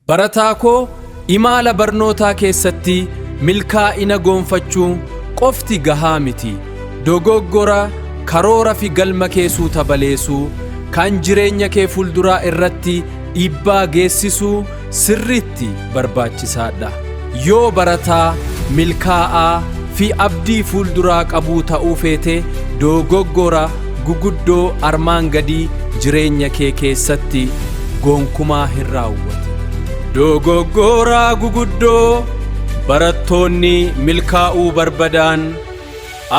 Barataa koo, imala barnootaa keessatti milkaa'ina goonfachuu qofti gahaa miti. Dogoggora karoora fi galma kee suuta baleessuu, kan jireenya kee fuulduraa irratti dhiibbaa geessisuu sirriitti barbaachisaadha. Yoo barataa milkaa'aa fi abdii fuulduraa qabuu ta'uu feete, dogoggora guguddoo armaan gadii jireenya kee keessatti gonkumaa hin raawwatin. Dogoggora guguddoo barattoonni milkaa'uu barbaadan,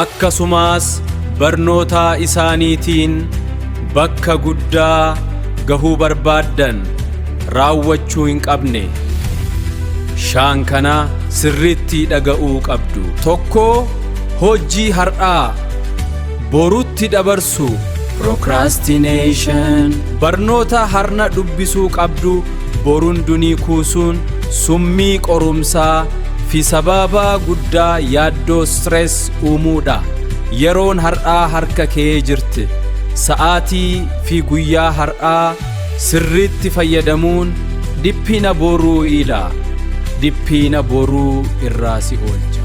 akkasumas barnoota isaaniitiin bakka guddaa gahuu barbaaddan raawwachuu hin qabne shaan kana sirriitti dhaga'uu qabdu. Tokko, hojii har'aa borutti dabarsu, procrastination. Barnoota har'a dubbisuu qabdu boruun dunii kuusuun summii qorumsaa fi sababa guddaa yaaddoo, stress uumuudha. Yeroon har'aa harka kee jirti. Sa'aatii fi guyyaa har'aa sirriitti fayyadamuun dhiphina boruu irraa si oolcha.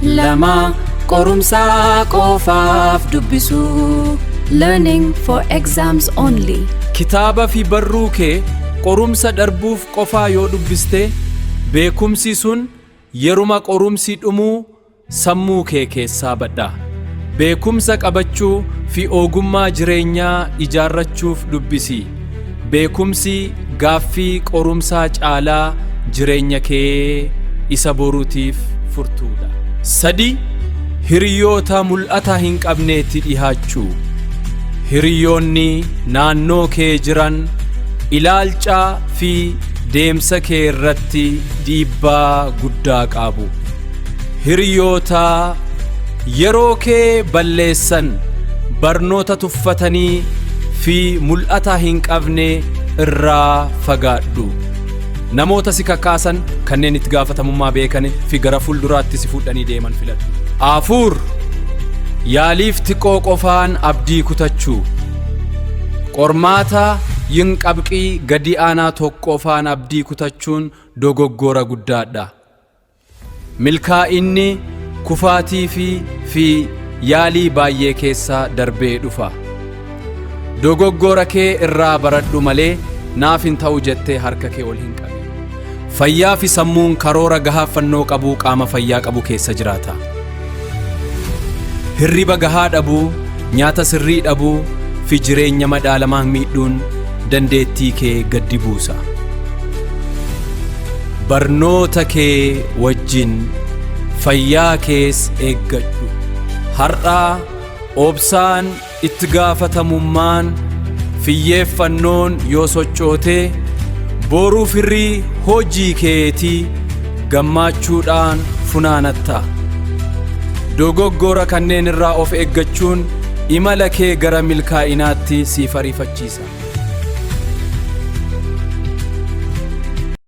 2, qorumsaa qofaaf dubbisuu. Learning for exams only. Kitaaba fi barruu kee qorumsa darbuuf qofaa yoo dubbiste, beekumsi sun yeruma qorumsi dhumuu sammuu kee keessaa badha. Beekumsa qabachuu fi ogummaa jireenyaa ijaarrachuuf dubbisi. Beekumsi gaaffii qorumsaa caalaa jireenya kee isa boruutiif furtuudha. 3, hiriyoota mul'ata hin qabneetti dhihaachuu. Hiriyoonni naannoo kee jiran ilaalchaa fi deemsa kee irratti dhiibbaa guddaa qabu. Hiriyoota yeroo kee balleessan, barnoota tuffatanii fi mul'ata hin qabne irraa fagaadhu. Namoota si kakaasan, kanneen itti gaafatamummaa beekan fi gara fuulduraatti si fuudhanii deeman filadhu. 4, yaaliif xiqqoo qofaan abdii kutachuu. Qormaata yin qabxii gadi aanaa tokko qofaan abdii kutachuun dogoggora guddaadha. Milkaa'inni kufaatii fi yaalii baay'ee keessa darbee dhufa. Dogoggora kee irraa baradhu malee naaf hin ta'u jettee harka kee ol hin qabin. Fayyaa fi sammuun karoora gahaa fannoo qabuu qaama fayyaa qabu keessa jiraata. Hirriba gahaa dhabuu, nyaata sirrii dhabuu fi jireenya madaalamaa miidhuun dandeettii kee gaddi buusa. Barnoota kee wajjin fayyaa kees eeggadhu. Har'aa obsaan, itti gaafatamummaan, xiyyeeffannoon yoo sochootee, boruu firii hojii keetii gammachuudhaan funaanatta. Dogoggora kanneen irraa of eeggachuun imala kee gara milkaa'inaatti siif ariifachiisa.